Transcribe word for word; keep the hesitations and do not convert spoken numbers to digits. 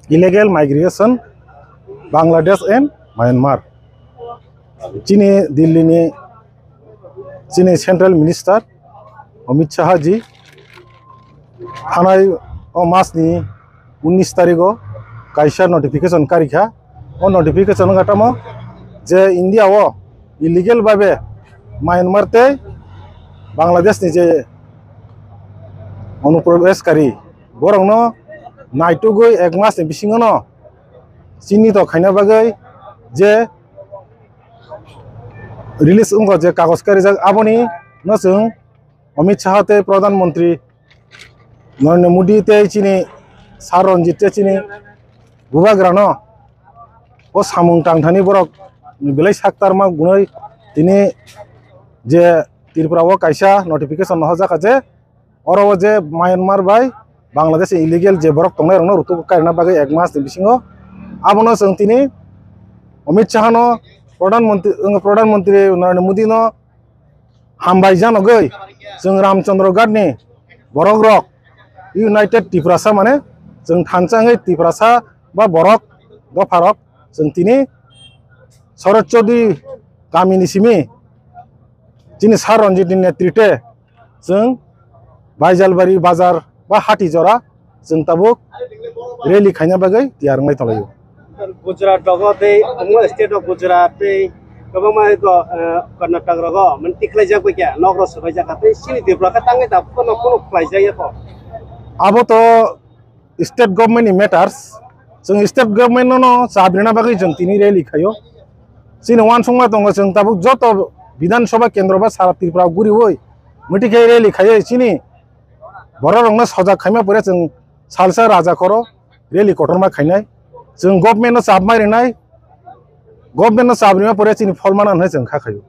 Illegal migration, Bangladesh and Myanmar. Chini Delhi ni chini Central Minister Amit Shah ji thanai o mas ni unnish tarikh o kaisa notification karikha. O notification wngkha tamo je India o illegal babe Myanmar tei Bangladesh ni je onuprobeshkari borokno naitugwi ek mas ni bisingo no chini to khaina bagwi je release wngkha je kagoj karijak aboni no chwng Amit Shah tei Pradhan Mantri Narendra Modi tei chini Sir Ranjit tei chini bubagrano o samung tangthani borok belai saktarma gunoi tini je Tripura o kaisa notification no hojakha je oro o je Myanmar bai Bangladesh illegal je borok tongnai rokno rutuk kairina bagwi ek mas ni bisingo abono chwng tini Amit Shah no Pradhan Mantri, Pradhan Mantri Narendra Modi no hambai janogwi chwng Ramchandra Ghat ni borok rok United Tiprasa mane chwng thansa wngwi Tiprasa ba borok dopha rok chwng tini Sharad Chaudhary kami ni simi chini Sir Ranjit ni netrite chwng Baijalbari bazar ba hati jora chwng tabuk rally khaina bagwi tiyar wngnai tonglaio. Gujarat rogo tei omo state o Gujarat tei kwbangma eko, eh, Karnataka rogo mane tikhlaijak bai khe nok rok swbaijak kha tei chini Tripura khe tangwi da phano phano khlaijak ya kho. Abo to state government ni matters, chwng state government no no chap rina bagwi chwng tini rally khaio. Chini uansukma tongo chwng tabuk joto Bidhan Sabha kendro ba sara Tripura guriwi mwtwi khe rally khaio chini borok rokno sojak khaima pore chwng salsa raja khoro rally kotorma khainai. Chwng government no chap mai rinai, government no chap rima pore chini pholmana hinwi chwng kha khaio.